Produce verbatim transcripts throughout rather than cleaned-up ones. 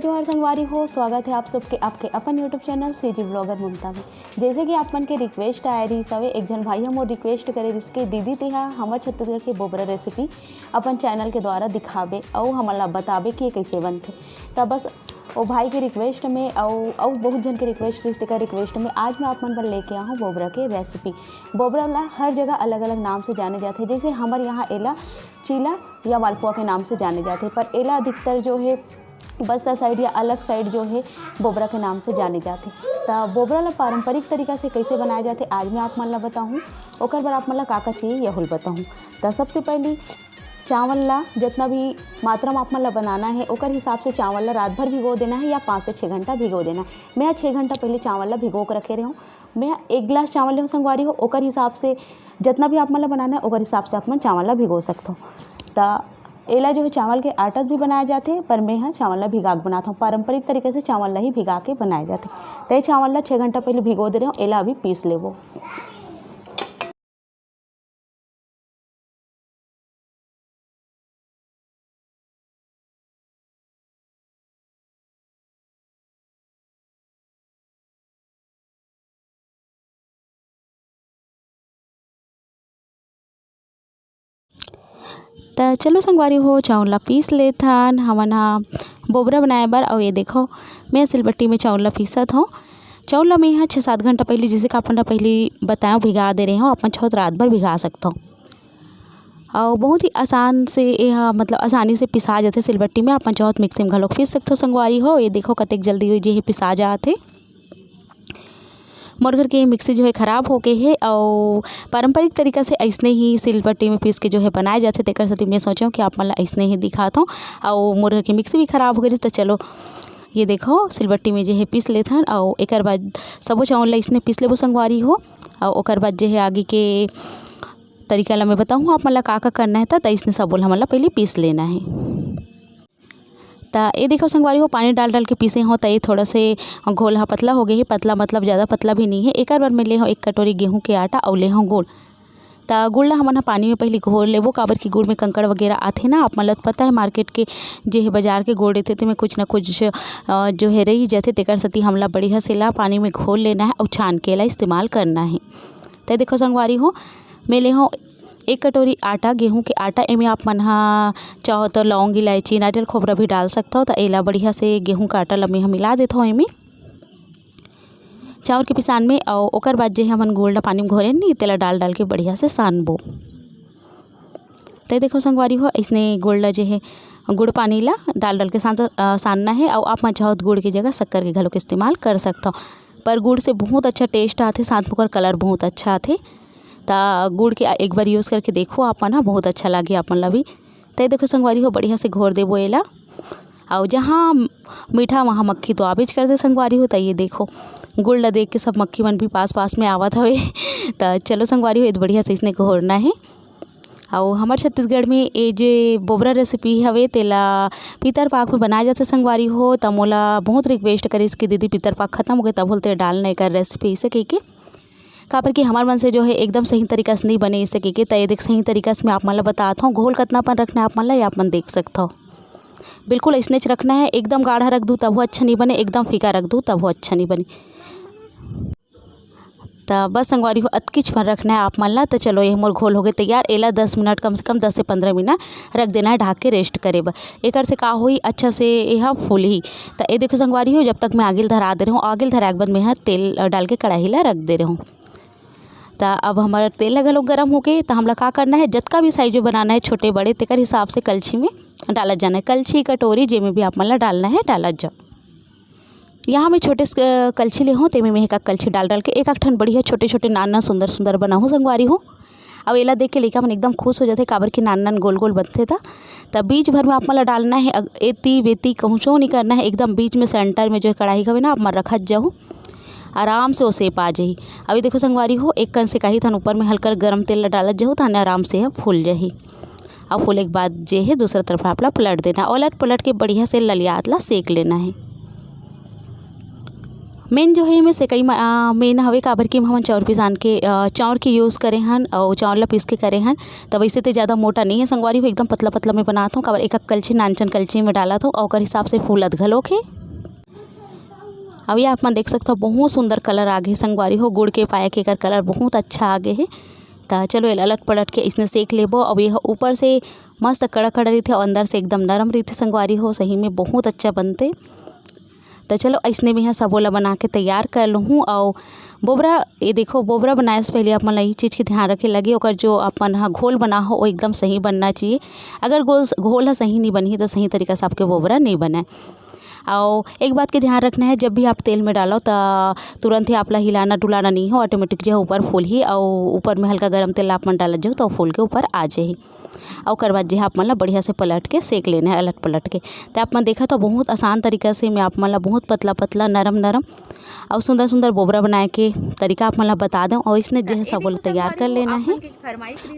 जोहार संगवारी हो, स्वागत है आप सबके आपके अपन YouTube चैनल सीजी ब्लॉगर ममता में। जैसे कि आप मन के रिक्वेस्ट आए रहिस हवे, एक झन भाई ह मोर रिक्वेस्ट करे रहिस के दीदी तेहा हमर छत्तीसगढ़ के बोबरा रेसिपी अपन चैनल के द्वारा दिखाबे अउ हमन ला बताबे कि ये कइसे बनथे। त बस ओ भाई के रिक्वेस्ट में अउ अउ बहुत झन के रिक्वेस्ट रहिस, तेकर रिक्वेस्ट में आज मैं आप मन बर लेके आहूँ बोबरा के रेसिपी। बोबरा ला हर जगह अलग-अलग नाम से जाने जाथे, जैसे हमर यहाँ एला चीला या मालपुआ के नाम से जाने जाथे, पर एला अधिकतर जो है बस्तर साइड या अलग साइड जो है बोबरा के नाम से जाने जाथे। त बोबरा ला पारंपरिक तरीका से कइसे बनाए जाथे, आज मैं आप मन ला बताहूँ। ओकर बर आप मन ला का-का चाहिए, यहू ल बताहूँ। त सबसे पहली चावल ला, जितना भी मात्रा में आप मन ला बनाना है, ओकर हिसाब से चावल ला रात भर भिगो देना है या पाँच से छः घंटा भिगो देना है। मैं छः घंटा पहले चावल ला भिगो के रखे रहे हूँ। मैं एक गिलास चावल लेहूँ संगवारी हो, ओकर हिसाब से जितना भी आप मन ला बनाना है, ओकर हिसाब से आप मन चावल ला भिगो सकथो। त एला जो है चावल के आटा भी बनाए जाथे, पर मैं ह चावल ला भिगा के बनात हूँ। पारंपरिक तरीके से चावल ला ही भिगा के बनाए जाथे। त ये चावल ला छः घंटा पहले भिगो दे रहे हूँ, एला अभी पीस लेबो। त चलो संगवारी हो, चाउर ला पीस लेथन हमन ह बोबरा बनाए बर। अउ ये देखो, मैं सिलबट्टी में चाउर ला पीसत हौं। चाउर ला मैं ह छः सात घंटा पहले, जैसे कि अपन ला पहले बताएँ, भिगा दे रहे हौं। अपन चाहो त रात भर भिगा सकथो। अउ बहुत ही आसान से ये ह, मतलब आसानी से पिसा जाथे सिलबट्टी में। अपन चाहो त मिक्सी में घलोक पीस सकथो संगवारी हो। ये देखो कतेक जल्दी ये जे हे पिसा जाथे। मोर घर के मिक्सी जो है खराब हो गए हे, अउ पारंपरिक तरीका से अइसने ही सिलबट्टी में पीस के जो है बनाए जाथे, तेकर सेती मैं सोचेंव कि आप मन ला अइसने ही दिखात हौं। अउ मोर घर के मिक्सी भी खराब हो गए रहिस, त चलो ये देखो सिलबट्टी में जे है पीस लेथन, अउ एकर बाद सबो चाउर ला अइसने पीस लेबो संगवारी हो। अउ ओकर बाद जे है आगे के तरीका ला मैं बताहूँ आप मन ला का का करना है, त अइसने सबो ला हमन ला पहले पीस लेना है। त ये देखो संगवारी हो, पानी डाल डाल के पीसे हो, त ये थोड़ा से घोल ह पतला हो गए हे। पतला मतलब ज़्यादा पतला भी नहीं है। एकर बर मैं ले हो एक कटोरी गेहूं के आटा अउ ले हो गुड़। त गुड़ ला हमन ह पानी में पहले घोल लेबो, काबर कि गुड़ में कंकड़ वगैरह आथे ना। आप मन ल तो पता है, मार्केट के जे है बाजार के गुड़ रहिथे, तेमे कुछ ना कुछ अ, जो है रही जाथे, तेकर सेती हमला बढ़िया से ला पानी में घोल लेना है अउ छान के ला इस्तेमाल करना है। त देखो संगवारी हो, मैं ले हो एक कटोरी आटा, गेहूं के आटा। एमे आप मन ह चाहो त लौंग, इलायची, नारियल खोबरा भी डाल सकथो। त एला बढ़िया से गेहूं का आटा ल मैं ह मिला देथो एमे चाउर के पिसान में, अउ ओकर बाद जे हमन गुड़ ला पानी में घोरे नी, तेला डाल डाल के बढ़िया से सानबो। त देखो संगवारी हो, अइसने गुड़ ला जे है, गुड़ पानी ला डाल डाल के सान-, अ, सानना है। अउ आप मन चाहो त गुड़ के जगह शक्कर के घलोक इस्तेमाल कर सकथो, पर गुड़ से बहुत अच्छा टेस्ट आथे, साथ में ओकर कलर बहुत अच्छा आथे। त गुड़ के एक बार यूज़ करके देखो आप मन ह, बहुत अच्छा लागे आप मन ला भी। त ये देखो संगवारी हो, बढ़िया से घोर देबो एला। अउ जहाँ मीठा वहाँ मक्खी तो आबेच करथे संगवारी हो। त ये देखो, गुड़ ला देख के सब मक्खी मन भी पास पास में आवत हवे। त चलो संगवारी हो, ये तो बढ़िया से इसने घोरना है। अउ हमर छत्तीसगढ़ में ये जे बोबरा रेसिपी हवे, तेला पितर पाख में बनाए जाथे संगवारी हो। त मोला बहुत रिक्वेस्ट करिस कि दीदी, पितर पाख खत्म हो गए, तब होलते डालना एकर रेसिपी, इसे कहिके। काबर कि हमर मन से जो है एकदम सही तरीका से नहीं बने, इसे कहिके। त ये देख, सही तरीका से मैं आप मन ल बतात हौं। घोल कतना पन रखना है आप मन ल, ये आप मन देख सकथो। बिल्कुल अइसनेच रखना है, एकदम गाढ़ा रख दूँ तभो अच्छा नहीं बने, एकदम फीका रख दूँ तभो अच्छा नहीं बने। त बस संगवारी हो, अतकीच पन रखना है आप मन ल। त चलो, ये मोर घोल हो गए तैयार। एला दस मिनट, कम से कम दस से पंद्रह मिनट रख देना है ढाक के रेस्ट करे बर। एकर से का होही, अच्छा से एहा फूलही। त ये देखो संगवारी हो, जब तक मैं आगिल धरा दे रहे हूँ, आगिल धराए के बाद मैं ह तेल, अ, डाल के कढ़ाई ला रख दे रहे हूँ। त अब हमर तेल ह घलोक गरम होके, त हमला का करना है, जतका भी साइज में बनाना है, छोटे बड़े, तेकर हिसाब से कलछी में डालत जाना है। कलछी, कटोरी, जेमे भी आप मन ला डालना है, डालत जाओ। यहाँ मैं छोटे से, अ, कलछी ले हूँ, तेमे में एक, एक कलछी डाल, डाल के एक, एक ठन बढ़िया छोटे, छोटे, नान, नान, सुंदर, सुंदर बनाहूँ संगवारी हो। अउ एला देख के लइका मन एकदम खुश हो जाथे, काबर कि नान, नान, गोल, गोल बनथे त। त बीच भर में आप मन ला डालना है, अग-, एती, बेती, कहूँचो नहीं करना है, एकदम बीच में सेंटर में जो है कढ़ाई हवे ना, आप मन रखत जाहू। आराम से ओ शेप आ जाही। अभी देखो संगवारी हो, एक कन से कही थन ऊपर में हल्का गरम तेल ला डालत जाहू, ताने आराम से ह फूल जाही। अब फूले के बाद जे है दूसरा तरफ आप ला पलट देना, उलट पलट के बढ़िया से ललियात ला सेक लेना है। मेन जो है एमे सेकई म-, अ, मेन हवे, काबर कि हमन चाउर पिसान के, अ, चाउर के यूज़ करे हन अउ चाउर ला पीस के करे हन। त वैसे तो ज़्यादा मोटा नहीं है संगवारी हो, एकदम पतला पतला मैं बनात हूँ, काबर एक एक कलछी, नानचन कलछी में डालत हूँ अउ ओकर हिसाब से फूलत घलोक हे। अउ ये आप मन देख सकथव, बहुत सुंदर कलर आ गे संगवारी हो, गुड़ के पाए के एकर कलर बहुत अच्छा आ गे हे। त चलो, एला अलट पलट के इसने सेक लेबो। अउ ये ऊपर से मस्त कड़ा कड़ा रहिथे अउ अंदर से एकदम नरम रहिथे संगवारी हो, सही में बहुत अच्छा बनथे। त चलो, अइसने मेंहा सबो ला बना के तैयार कर लूहूँ। अउ बोबरा, ये देखो, बोबरा बनाए से पहले आप मन ला ये चीज़ के ध्यान रखे लगे, ओकर जो अपन ह घोल बना हो, वो एकदम सही बनना चाहिए। अगर घोल, घोल ह सही नहीं बनही, तो सही तरीका से आपके बोबरा नहीं बने। अउ एक बात के ध्यान रखना है, जब भी आप तेल में डालो, त तुरंत ही आप ला हिलाना डुलाना नहीं हो, ऑटोमेटिक जो है ऊपर फूलही, अउ ऊपर में हल्का गरम तेल आप मन डालत जाओ, तो फूल के ऊपर आ जाही। अउ ओकर बाद जे है आप मन ला बढ़िया से पलट के सेक लेना है, अलट पलट के। त आप मन देखत हो, बहुत आसान तरीका से मैं आप मन ला बहुत पतला पतला, नरम नरम अउ सुंदर सुंदर बोबरा बनाए के तरीका आप मन ला बता दें। अउ इसने जे है सबो ला तैयार कर लेना है।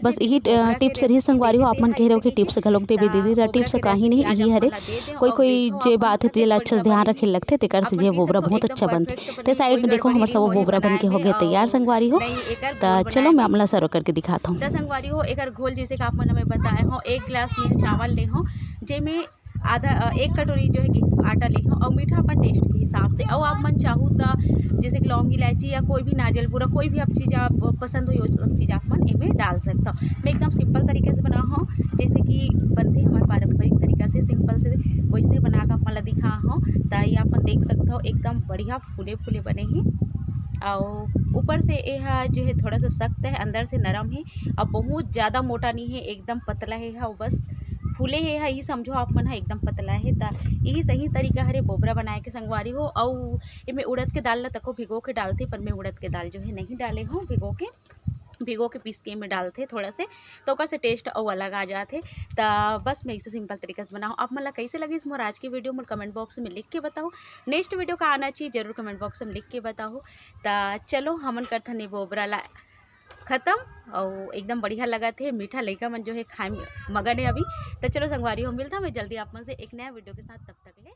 बस यही, अ, टिप्स रही संगवारी हो, आप मन कह रहे हो कि टिप्स घलोक देबे दीदी, त टिप्स काही नहीं, यही हरे। कोई कोई जे बात है, तेला अच्छा से ध्यान रखे लगथे, तेकर से जे बोबरा बहुत अच्छा बनथे। ते साइड में देखो, हमर सबो बोबरा बन के हो गए तैयार संगवारी हो। त चलो, मैं आप मन ला सर्व करके दिखात हूँ। त संगवारी हो, एकर घोल जैसे कि आप मन ला मैं बताए हूँ, एक गिलास में चावल ले हूँ, जेमे आधा, अ, एक कटोरी जो है गेहूं आटा ले हूँ, अउ मीठा अपन टेस्ट के हिसाब से। अउ आप मन चाहू त जैसे कि लौंग, इलायची या कोई भी नारियल बूरा, कोई भी आप चीज़ आप पसंद हो, वो सब चीज़ आप मन एमे डाल सकता हो। मैं एकदम सिंपल तरीके से बना हूँ, जैसे कि बनते हमारे पारंपरिक तरीका से, सिंपल से वैसने बना के आप मन ला दिखा हूँ। त ये आप मन देख सकता हो, एकदम बढ़िया फूले फूले बने ही। अउ ऊपर से ये जो है थोड़ा सा सख्त है, अंदर से नरम है, अउ बहुत ज़्यादा मोटा नहीं है, एकदम पतला है, हा बस फूले है, हा यही समझो आप मन हा एकदम पतला है। त यही सही तरीका हरे बोबरा बनाए के संगवारी हो। अउ एमे उड़द के दाल ला तको भिगो के डालथे, पर मैं उड़द के दाल जो है नहीं डाले हूँ भिगो के, भिगो के पीस के एमे डालथे थोड़ा से, तो ओकर से टेस्ट अउ अलग आ जाथे। त बस मैं इसे सिंपल तरीका से बनाऊँ। आप मन ला कैसे लगिस मोर आज की वीडियो, मोर कमेंट बॉक्स में लिख के बताओ। नेक्स्ट वीडियो का आना चाहिए, जरूर कमेंट बॉक्स में लिख के बताओ। त चलो, हमन करथन ये बोबरा ला खत्म, अउ एकदम बढ़िया लगत हे, मीठा लइका मन जो है खाए में मगन है अभी। त चलो संगवारी हो, मिलता मैं जल्दी आप मन से एक नया वीडियो के साथ, तब तक ले